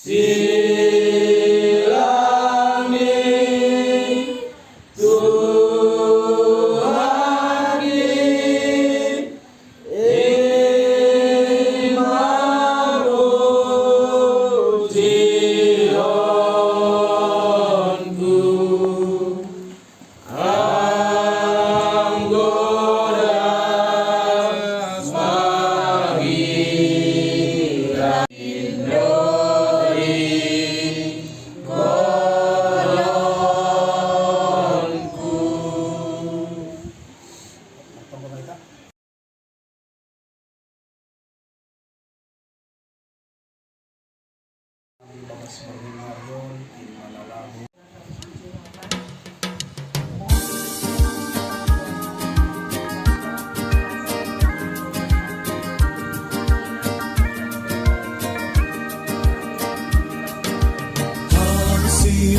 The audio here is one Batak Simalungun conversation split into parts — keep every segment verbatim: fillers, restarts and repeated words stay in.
Di langit Tuhan diimamu Zionku.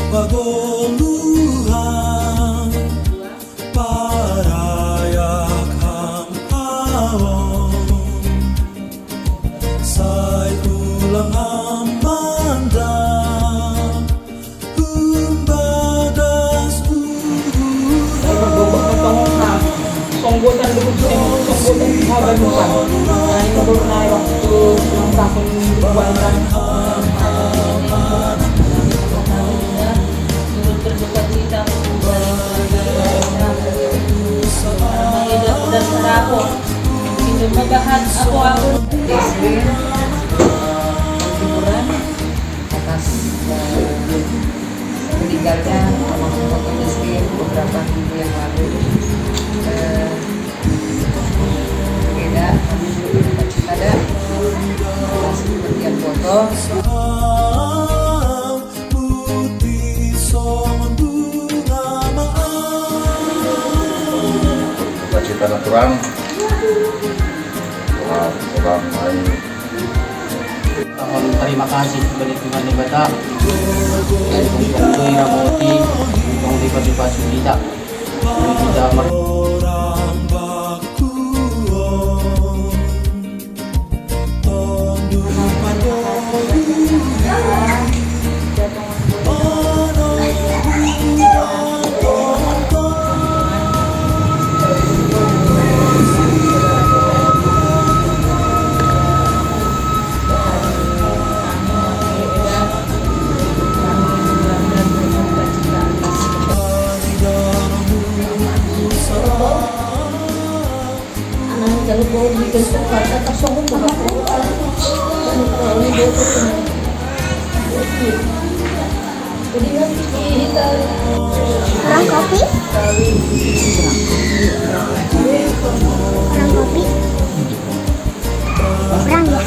Pagoluhan parayak ham aom. Sai ulang amanda humbagas uruhan. Songgotan dulu, songgotan habanukan. Nah, ini baru naik waktu ulang tahun bulan. Turut berduka cita dari keluarga. Sama Ida dan Sarako. Itu membahas apa-apa. Hiburan atas, eh, meninggalnya almarhum Bapak Taslim beberapa minggu yang lalu. Eh, Beda, kami belum dapat ada atas kepergian foto. Cita-cita natural, orang, orang lain. Mohon terima kasih kepada Tuhan Debata. Dan untuk Tuhan Ramoti, untuk Debata kita. Kita mer- Kurang kopi? Kurang kopi? Kurang ya?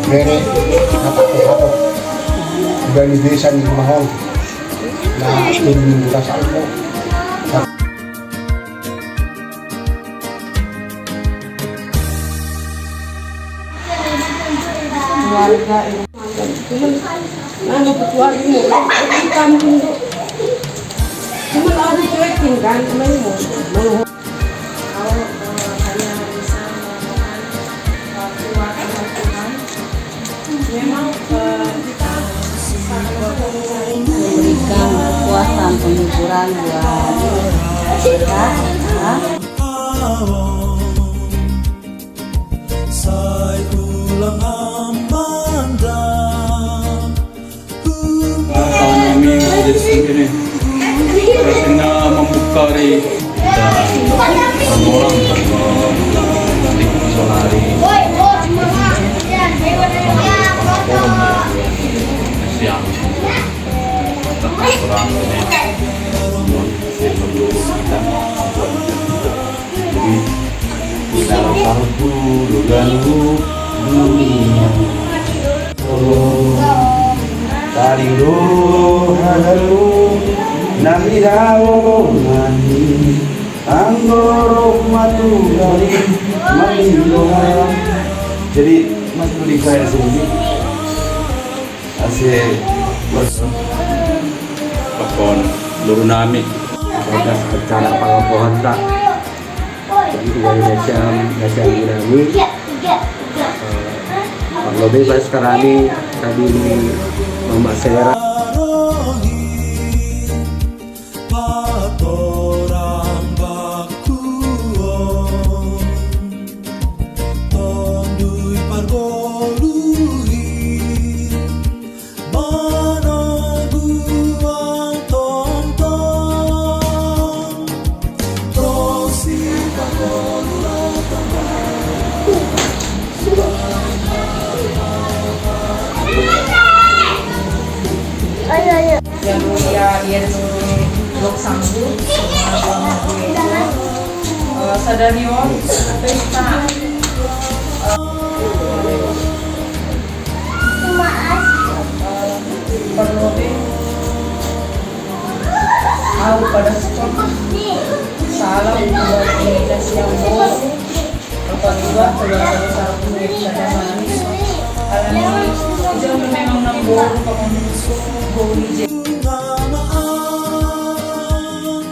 Bere, nakakapot. Dari desa ni Mahong. Na, tuloy yung butas ako. Keluarga ini. Ano, kecuali mo, ay, ay, kami hindi. Cuma ada cuekin kan, main mo. Mau. Kalau, eh, hanya bisa memohon, eh, kuat sama Tuhan. Memang, eh, kita sama-sama bisa. Memberikan kekuatan, penghiburan buat kita, ya. Sai ulang amanda. Kami dari sini. Biasanya membuka dari orang-orang di Solari. Siang. Orang ini. Jadi, dalam satu dulu dunia. Tadi doa dulu, nami dawo nami, anggoro matu dari mami doa. Jadi, Mas Budi saya sendiri. Asik. Pokon luru nami. Bagas rencana pangapohan tak. Ugai macam, macam nami. Eh, Parlo bebas ka nami, tadi ni Mama Sera. Patorang bakuon, tondui pargoluhi, managuang tonton, tosi pargoluhi. Ayo, ayo. Yang mulia Yen Lok Sanggu, eh, sadari on pesta, eh, perlu au pada sekolah. Salam buat komunitas yang baru. Keluarga besar Alami, jangan memang nang baru.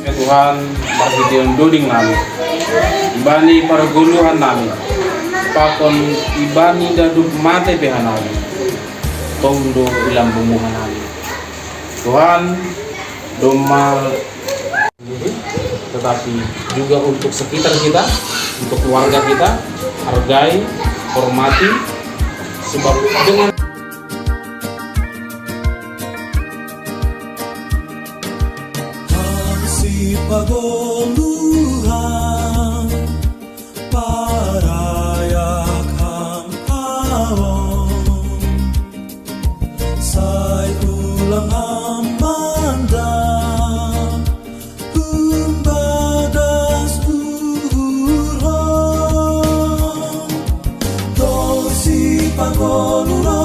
Ya Tuhan, marhiteon doding nami, ibani pargoluhan nami, pakon ibani dadup mate pe hanami, Tuhan do ilambunguhan nami. Tuhan, domma sendiri, tetapi juga untuk sekitar kita, untuk keluarga kita, hargai, hormati, sebab dengan si pagoluhan, parayak ham awon, sai ulang amanda, humbadas uhur ho, tosi pagoluhan.